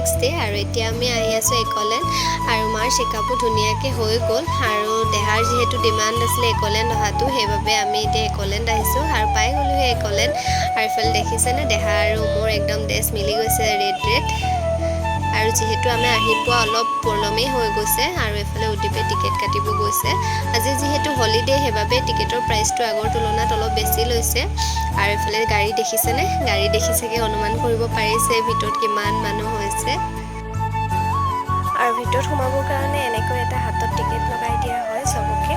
Next day আৰু এতিয়া আমি আহি আছোঁ একলেণ্ড। আৰু মাৰ চেকআপো ধুনীয়াকৈ হৈ গ'ল। আৰু দেহাৰ যিহেতু ডিমাণ্ড আছিলে একলেণ্ড অহাটো, সেইবাবে আমি এতিয়া একলেণ্ড আহিছোঁ আৰু পাই গ'লোহি একলেণ্ড। আৰু এইফালে দেখিছেনে দেহা আৰু মোৰ একদম ড্ৰেছ মিলি গৈছে, ৰেড ৰেড। আৰু যিহেতু আমি আহি পোৱা অলপ পলমেই হৈ গৈছে। আৰু এইফালে উদীপে টিকেট কাটিব গৈছে। আজি যিহেতু হলিডে, সেইবাবে টিকেটৰ প্ৰাইচটো আগৰ তুলনাত অলপ বেছি লৈছে। আৰু এইফালে গাড়ী দেখিছেনে? গাড়ী দেখি চাগে অনুমান কৰিব পাৰিছে ভিতৰত কিমান মানুহ হৈছে। আৰু ভিতৰত সোমাবৰ কাৰণে এনেকৈ এটা হাতত টিকেট লগাই দিয়া হয় চবকে।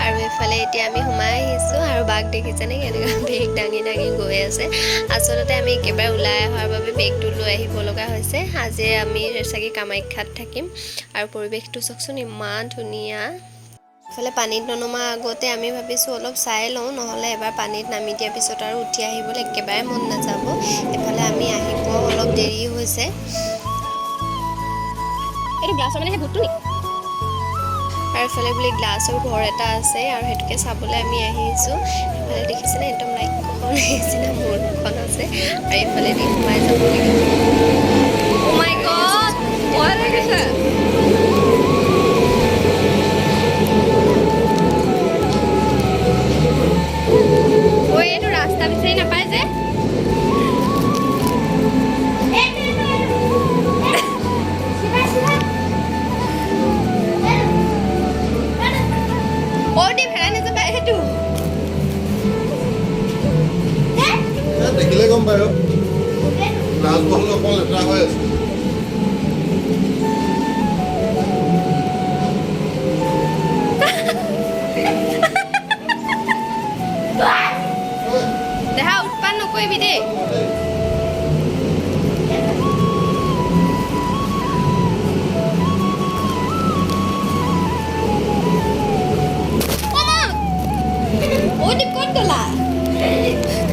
আৰু এইফালে এতিয়া আমি সোমাই আহিছোঁ। আৰু বাঘ দেখিছেনে কেনেকুৱা বেগ দাঙি দাঙি গৈ আছে। আচলতে আমি একেবাৰে ওলাই অহাৰ বাবে বেগটো লৈ আহিব লগা হৈছে। আজি আমি চাগে কামাখ্যাত থাকিম। আৰু পৰিৱেশটো চাওকচোন, ইমান ধুনীয়া। ইফালে পানীত ননমা আগতে আমি ভাবিছোঁ অলপ চাই লওঁ, নহ'লে এবাৰ পানীত নামি দিয়াৰ পিছত আৰু উঠি আহিবলৈ একেবাৰে মন নাযাব। এইফালে আমি আহি পোৱাও অলপ দেৰি হৈছে। এইটো গ্লাছৰ মানে সেই ভূতটো নেকি? আৰু এইফালে বোলে গ্লাছৰ ঘৰ এটা আছে আৰু সেইটোকে চাবলৈ আমি আহিছোঁ। এইফালে দেখিছেনে একদম ৰাক্ষসৰ নিচিনা মূৰ্খখন আছে। আৰু এইফালেদি সোমাই যাব লাগিব। Oh my God, ভয় লাগিছে। ঐ, এইটো ৰাস্তা বিচাৰি নাপায় যে। অ' দি ভেৰাই নাযাবা সেইটো। দেখিলে গম পায়, গ্লাছবোৰ হ'লে অকণ লেতেৰা হৈ আছে। দেহা, উৎপাত নকৰিবি দেই। অ' দীপ, ক'ত গ'লা?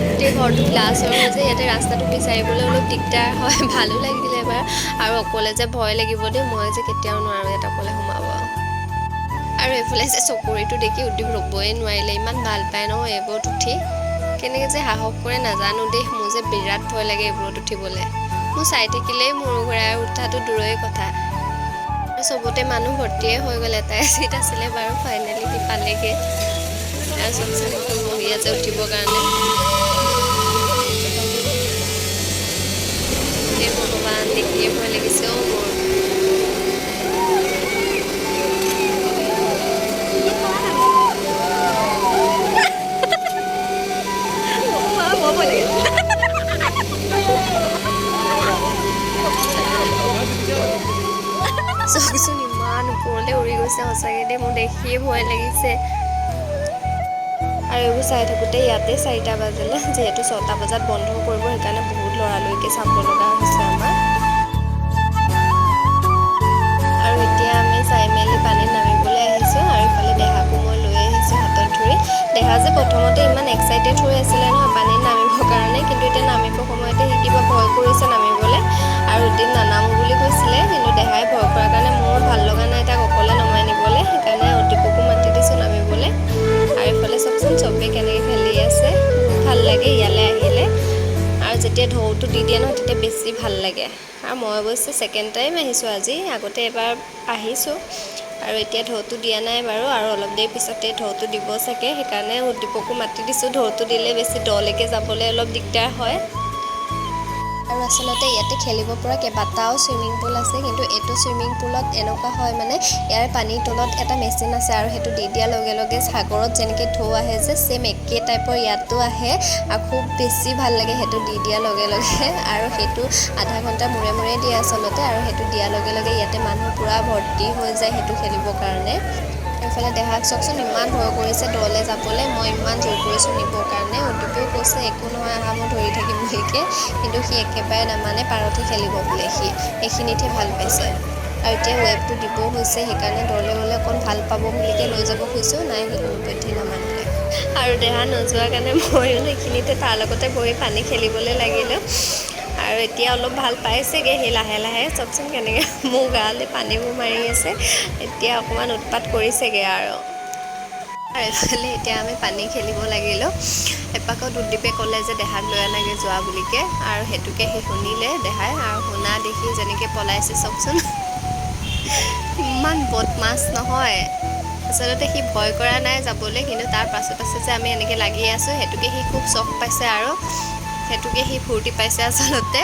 গোটেই ঘৰটো গ্লাছৰ হয় যে, ইয়াতে ৰাস্তাটো বিচাৰিবলৈ অলপ দিগদাৰ হয়। ভালো লাগিলে এবাৰ। আৰু অকলে যে ভয় লাগিব দেই, মই যে কেতিয়াও নোৱাৰোঁ ইয়াত অকলে সোমাব। আৰু এইফালে যে চকৰিটো দেখি উদ্দীপ ৰ'বই নোৱাৰিলে। ইমান ভাল পায় নহয় এইবোৰত উঠি, কেনেকৈ যে সাহস কৰে নাজানো দেই। মোৰ যে বিৰাট ভয় লাগে এইবোৰত উঠিবলৈ। মোৰ চাই থাকিলেই মূৰ ঘূৰাই, উঠাটো দূৰৰে কথা। আৰু চবতে মানুহ ভৰ্তিয়ে হৈ গ'ল। এটাই চিট আছিলে বাৰু, ফাইনেলি সি পালেগৈ। আৰু চব একদম বহি আছে উঠিবৰ কাৰণে। হে ভগৱান, দেখিয়ে ভয় লাগিছে অ' মোৰ। বৰ ভয় লাগিছে। চাওকচোন, ইমান ওপৰলৈ উৰি গৈছে। সঁচাকৈ দেই, মোৰ দেখিয়ে ভয় লাগিছে। আৰু এইবোৰ চাই থাকোঁতে ইয়াতে 4টা বাজিলে। যিহেতু 6টা বজাত বন্ধ কৰিব, সেইকাৰণে বহুত লৰালৰিকৈ চাব লগা হৈছে আমাৰ। আৰু এতিয়া আমি চাই মেলি পানীত নামিবলৈ আহিছোঁ। আৰু ইফালে দেহাকো মই লৈ আহিছোঁ হাতত ধৰি। দেহা যে প্ৰথমতে ইমান এক্সাইটেড হৈ আছিলে নহয় পানীত নামিবৰ কাৰণে, কিন্তু এতিয়া নামিবৰ সময়তে সি কিবা ভয় কৰিছে নামিবলৈ। আৰু উদ্দীপ নানামো বুলি কৈছিলে, কিন্তু দেহাই ভয় কৰাৰ কাৰণে মোৰ ভাল লগা নাই তাক অকলে নমাই নিবলৈ, সেইকাৰণে উদ্দীপকো মাতি দিছোঁ নামিবলৈ। আৰু এইফালে চাওকচোন, চবেই কেনেকৈ খেলি আছে। বহুত ভাল লাগে ইয়ালৈ আহিলে। আৰু যেতিয়া ঢৌটো দি দিয়ে নহয়, তেতিয়া বেছি ভাল লাগে। আৰু মই অৱশ্যে ছেকেণ্ড টাইম আহিছোঁ আজি, আগতে এবাৰ আহিছোঁ। আৰু এতিয়া ঢৌটো দিয়া নাই বাৰু, আৰু অলপ দেৰি পিছতে ঢৌটো দিব চাগে, সেইকাৰণে উদ্দীপকো মাতি দিছোঁ। ঢৌটো দিলে বেছি দলৈকে যাবলৈ অলপ দিগদাৰ হয়। আৰু আচলতে ইয়াতে খেলিব পৰা কেইবাটাও চুইমিং পুল আছে, কিন্তু এইটো চুইমিং পুলত এনেকুৱা হয়, মানে ইয়াৰ পানীৰ তলত এটা মেচিন আছে আৰু সেইটো দি দিয়াৰ লগে লগে সাগৰত যেনেকৈ ঢৌ আহে যে, ছেইম একে টাইপৰ ইয়াতো আহে। আৰু খুব বেছি ভাল লাগে সেইটো দি দিয়াৰ লগে লগে। আৰু সেইটো আধা ঘণ্টা মূৰে মূৰে দিয়ে আচলতে। আৰু সেইটো দিয়াৰ লগে লগে ইয়াতে মানুহ পূৰা ভৰ্তি হৈ যায় সেইটো খেলিবৰ কাৰণে। এইফালে দেহাক চাওকচোন, ইমান ভয় কৰিছে দলৈ যাবলৈ। মই ইমান জোৰ কৰিছোঁ নিবৰ কাৰণে। উদ্দীপেও কৈছে, একো নহয়, আহা, মই ধৰি থাকিম বুলিকে, কিন্তু সি একেবাৰে নামানে। পাৰতহে খেলিব বোলে, সি সেইখিনিতহে ভাল পাইছে। আৰু এতিয়া ৱেভটো দিবও হৈছে, সেইকাৰণে দলৈ গ'লে অকণ ভাল পাব বুলিকে লৈ যাব খুজিছোঁ। নাই, সি কোনোপধ্যেই নামানিলে। আৰু দেহা নোযোৱাৰ কাৰণে ময়ো সেইখিনিতে তাৰ লগতে বহি পানী খেলিবলৈ লাগিলোঁ। আৰু এতিয়া অলপ ভাল পাইছেগৈ সি লাহে লাহে। চাওকচোন, কেনেকৈ মোৰ গালৈ পানীবোৰ মাৰি আছে। এতিয়া অকণমান উৎপাত কৰিছেগৈ আৰু। আৰু এইফালে এতিয়া আমি পানী খেলিব লাগিলোঁ। এপাকত উদ্দীপে ক'লে যে দেহাক লৈ আনাগৈ যোৱা বুলিকে, আৰু সেইটোকে সি শুনিলে দেহাই, আৰু শুনা দেখি যেনেকৈ পলাইছে চাওকচোন, ইমান বদমাছ নহয়। আচলতে সি ভয় কৰা নাই যাবলৈ, কিন্তু তাৰ পাছে পাছে যে আমি এনেকৈ লাগি আছোঁ সেইটোকে সি খুব চখ পাইছে আৰু সেইটোকে সি ফূৰ্তি পাইছে আচলতে।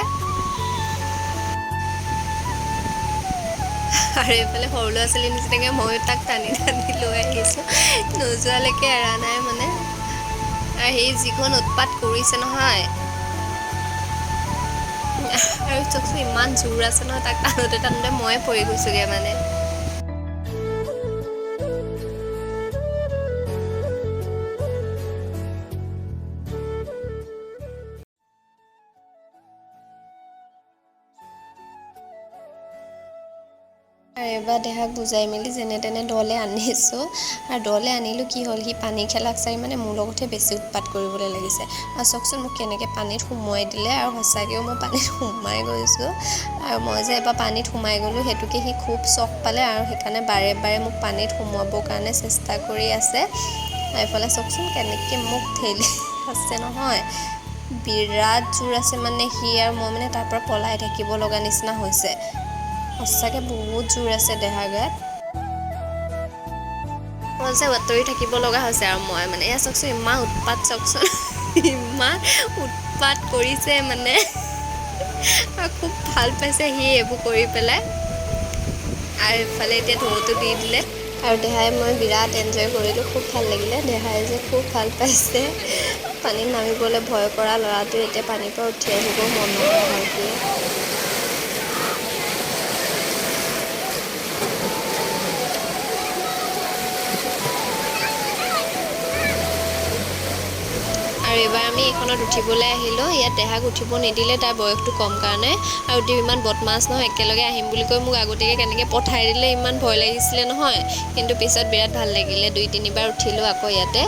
আৰু এইফালে সৰু ল'ৰা ছোৱালীৰ নিচিনাকৈ ময়ো তাক টানি টানি লৈ আহিছোঁ, নোযোৱালৈকে এৰা নাই মানে। আৰু সি যিখন উৎপাত কৰিছে নহয়, আৰু চাওকচোন ইমান জোৰ আছে নহয়, তাক টানোতে টানোতে ময়ে পৰি গৈছোঁগৈ মানে। আৰু এবাৰ দেহাক বুজাই মেলি যেনে তেনে দলে আনিছোঁ। আৰু দলে আনিলোঁ কি হ'ল, সি পানী খেলাক চাই মানে মোৰ লগতহে বেছি উৎপাত কৰিবলৈ লাগিছে। আৰু চাওকচোন মোক কেনেকৈ পানীত সোমোৱাই দিলে, আৰু সঁচাকৈও মই পানীত সোমাই গৈছোঁ। আৰু মই যে এবাৰ পানীত সোমাই গ'লোঁ সেইটোকে সি খুব চখ পালে, আৰু সেইকাৰণে বাৰে বাৰে মোক পানীত সোমোৱাবৰ কাৰণে চেষ্টা কৰি আছে। আৰু এইফালে চাওকচোন কেনেকৈ মোক ঠেলি আছে নহয়, বিৰাট জোৰ আছে মানে সি। আৰু মই মানে তাৰ পৰা পলাই থাকিব লগা নিচিনা হৈছে, সঁচাকৈ বহুত জোৰ আছে দেহা গাত। মই যে আঁতৰি থাকিব লগা হৈছে। আৰু মই মানে এয়া চাওকচোন ইমান উৎপাত, চাওকচোন ইমান উৎপাত কৰিছে মানে, আৰু খুব ভাল পাইছে সি এইবোৰ কৰি পেলাই। আৰু এইফালে এতিয়া ঢৌটো দি দিলে, আৰু দেহাই মই বিৰাট এনজয় কৰিলোঁ, খুব ভাল লাগিলে। দেহাই যে খুব ভাল পাইছে। পানীত নামিবলৈ ভয় কৰা ল'ৰাটোৱে এতিয়া পানীৰ পৰা উঠি আহিব মন নকৰা হ'ল সি। আৰু এইবাৰ আমি এইখনত উঠিবলৈ আহিলোঁ। ইয়াত দেহাক উঠিব নিদিলে, তাৰ বয়সটো কম কাৰণে। আৰু উদ্দীপ ইমান বদমাছ নহয়, একেলগে আহিম বুলি কৈ মোক আগতীয়াকৈ কেনেকৈ পঠাই দিলে, ইমান ভয় লাগিছিলে নহয়। কিন্তু পিছত বিৰাট ভাল লাগিলে, 2 3বাৰ উঠিলোঁ আকৌ ইয়াতে।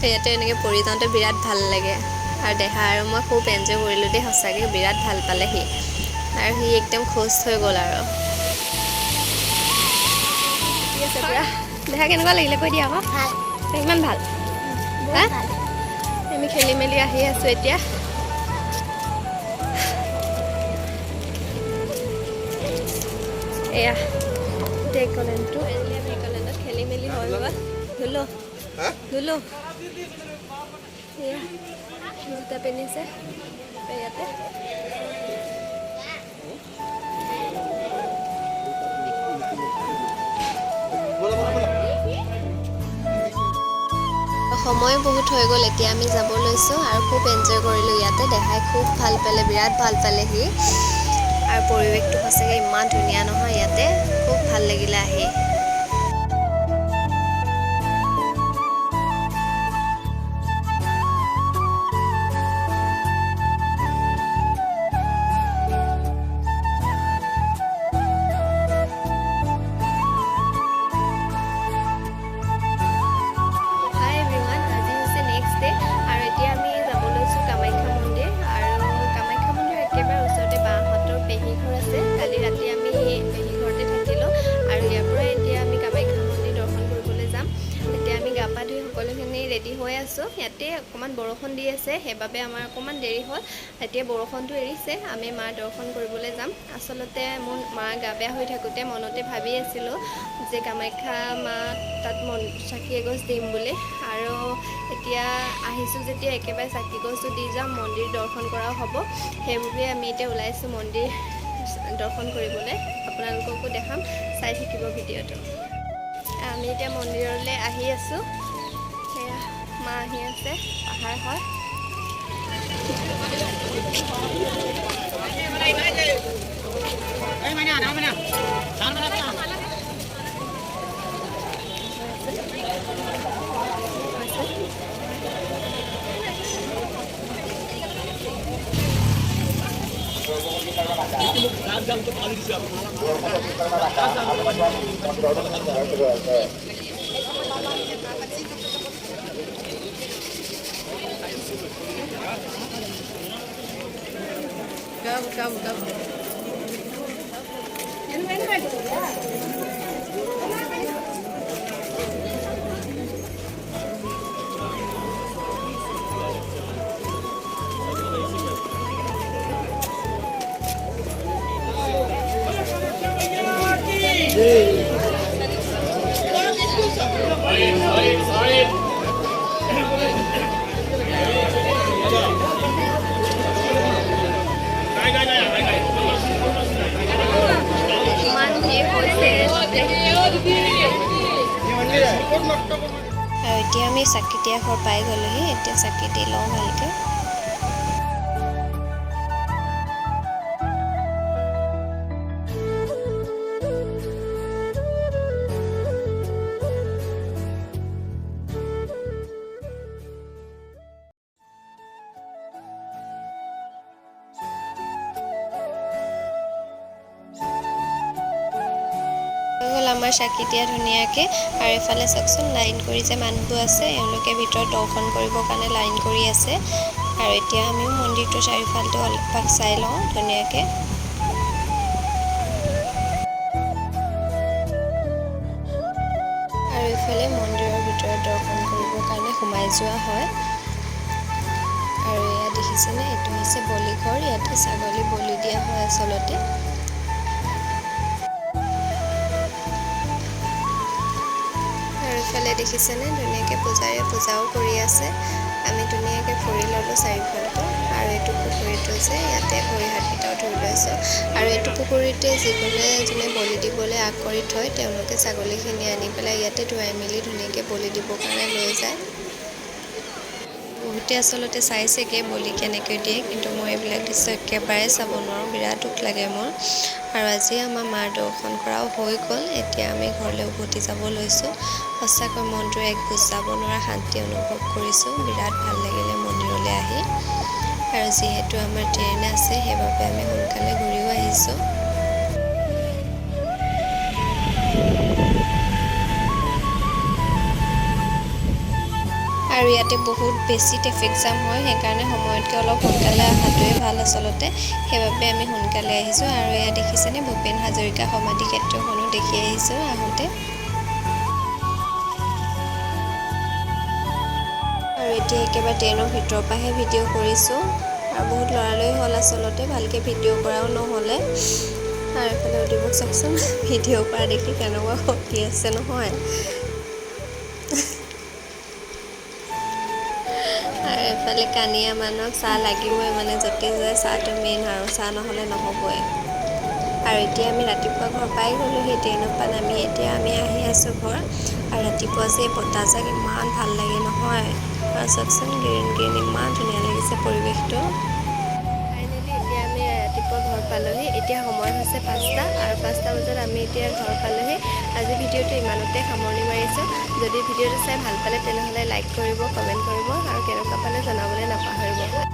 ইয়াতে এনেকৈ পৰি যাওঁতে বিৰাট ভাল লাগে। আৰু দেহা আৰু মই খুব এনজয় কৰিলোঁ দেই, সঁচাকৈ বিৰাট ভাল পালে সি। আৰু সি একদম খুচ হৈ গ'ল। আৰু ঠিক আছে পুৰা। দেহা কেনেকুৱা লাগিলে কৈ দিয়া আকৌ। ইমান ভাল, আমি খেলি মেলি আহি আছোঁ এতিয়া। এয়া একলেণ্ডটো, একলেণ্ডত খেলি মেলি হৈ গ'ল। ধুলো ধুলো, এয়া জোতা পিন্ধিছে ইয়াতে। সময় বহুত হৈ গ'ল, এতিয়া আমি যাব লৈছোঁ। আৰু খুব এনজয় কৰিলোঁ ইয়াতে, দেহাই খুব ভাল পালে, বিৰাট ভাল পালে সি। আৰু পৰিৱেশটো সঁচাকৈ ইমান ধুনীয়া নহয় ইয়াতে, খুব ভাল লাগিলে আহি। ৰেডি হৈ আছোঁ। ইয়াতে অকণমান বৰষুণ দি আছে, সেইবাবে আমাৰ অকণমান দেৰি হ'ল। এতিয়া বৰষুণটো এৰিছে, আমি মাৰ দৰ্শন কৰিবলৈ যাম। আচলতে মোৰ মা গা বেয়া হৈ থাকোঁতে মনতে ভাবি আছিলোঁ যে কামাখ্যা মা তাত মন চাকি এগছ দিম বুলি। আৰু এতিয়া আহিছোঁ যেতিয়া একেবাৰে চাকি গছো দি যাম, মন্দিৰ দৰ্শন কৰাও হ'ব। সেইবাবে আমি এতিয়া ওলাইছোঁ মন্দিৰ দৰ্শন কৰিবলৈ। আপোনালোককো দেখাম, চাই থাকিব ভিডিঅ'টো। আমি এতিয়া মন্দিৰলৈ আহি আছোঁ। সেয়া মা আহি আছে, পাহাৰ হয়। Go, go, go. ইমান ভিৰ হৈছে। আৰু এতিয়া আমি চাকি দিয়া ঘৰ পাই গ'লোহি। এতিয়া চাকি দি লওঁ ভালকৈ। হৈ গ'ল আমাৰ চাকি দিয়া ধুনীয়াকৈ। আৰু এইফালে চাওকচোন, লাইন কৰি যে মানুহবোৰ আছে, এওঁলোকে ভিতৰত দৰ্শন কৰিবৰ কাৰণে লাইন কৰি আছে। আৰু এতিয়া আমিও মন্দিৰটোৰ চাৰিওফালটো অলপ চাই লওঁ ধুনীয়াকৈ। আৰু এইফালে মন্দিৰৰ ভিতৰত দৰ্শন কৰিবৰ কাৰণে সোমাই যোৱা হয়। আৰু এয়া দেখিছেনে, এইটো হৈছে বলি ঘৰ। ইয়াতে ছাগলী বলি দিয়া হয় আচলতে। আৰু ইফালে দেখিছেনে, ধুনীয়াকৈ পূজাৰীয়ে পূজাও কৰি আছে। আমি ধুনীয়াকৈ ফুৰি ল'লোঁ চাৰিওফালটো। আৰু এইটো পুখুৰীটো যে, ইয়াতে ভৰি হাতকেইটাও ধুই লৈছোঁ। আৰু এইটো পুখুৰীতে যিকোনো যোনে বলি দিবলৈ আগ কৰি থয়, তেওঁলোকে ছাগলীখিনি আনি পেলাই ইয়াতে ধুৱাই মেলি ধুনীয়াকৈ বলি দিবৰ কাৰণে লৈ যায়। বহুতে আচলতে চাইছেগৈ বলি কেনেকৈ দিয়ে, কিন্তু মই এইবিলাক দৃশ্য একেবাৰে চাব নোৱাৰোঁ, বিৰাট দুখ লাগে মোৰ। আৰু আজি আমাৰ মাৰ দৰ্শন কৰাও হৈ গ'ল। এতিয়া আমি ঘৰলৈ উভতি যাব লৈছোঁ। সঁচাকৈ মনটোৱে এক বুজাব নোৱাৰা শান্তি অনুভৱ কৰিছোঁ। বিৰাট ভাল লাগিলে মন্দিৰলৈ আহি। আৰু যিহেতু আমাৰ ট্ৰেইন আছে, সেইবাবে আমি সোনকালে ঘূৰিও আহিছোঁ। আৰু ইয়াতে বহুত বেছি ট্ৰেফিক জাম হয়, সেইকাৰণে সময়তকৈ অলপ সোনকালে অহাটোৱে ভাল আচলতে। সেইবাবে আমি সোনকালে আহিছোঁ। আৰু এয়া দেখিছেনে, ভূপেন হাজৰিকা সমাধি ক্ষেত্ৰখনো দেখি আহিছোঁ আহোঁতে। আৰু এতিয়া একেবাৰে ট্ৰেইনৰ ভিতৰৰ পৰাহে ভিডিঅ' কৰিছোঁ। আৰু বহুত লৰালৰি হ'ল আচলতে, ভালকৈ ভিডিঅ' কৰাও নহ'লে। আৰু এইফালে উদিবক চাওকচোন, ভিডিঅ' কৰা দেখি কেনেকুৱা শক্তি আছে নহয়। আৰু এইফালে কানিয়া মানুহক চাহ লাগিবই, মানে য'তে যায় চাহটো মেইন, আৰু চাহ নহ'লে নহ'বই। আৰু এতিয়া আমি ৰাতিপুৱা ঘৰ পাই গ'লোহি। ট্ৰেইনৰ পৰা নামি এতিয়া আমি আহি আছোঁ ঘৰ। আৰু ৰাতিপুৱা যে বতাহজাক ইমান ভাল লাগে নহয়। আৰু চাওকচোন, গ্ৰীণ গ্ৰীণ ইমান ধুনীয়া লাগিছে পৰিৱেশটো। ফাইনেলি এতিয়া আমি ৰাতিপুৱা ঘৰ পালোহি। এতিয়া সময় হৈছে 5টা, আৰু 5টা বজাত আমি এতিয়া ঘৰ পালোহি। আজি ভিডিঅ'টো ইমানতে সামৰণি মাৰিছোঁ। যদি ভিডিঅ'টো চাই ভাল পালে, তেনেহ'লে লাইক কৰিব, কমেণ্ট কৰিব আৰু কেনেকুৱা পালে জনাবলৈ নাপাহৰিব।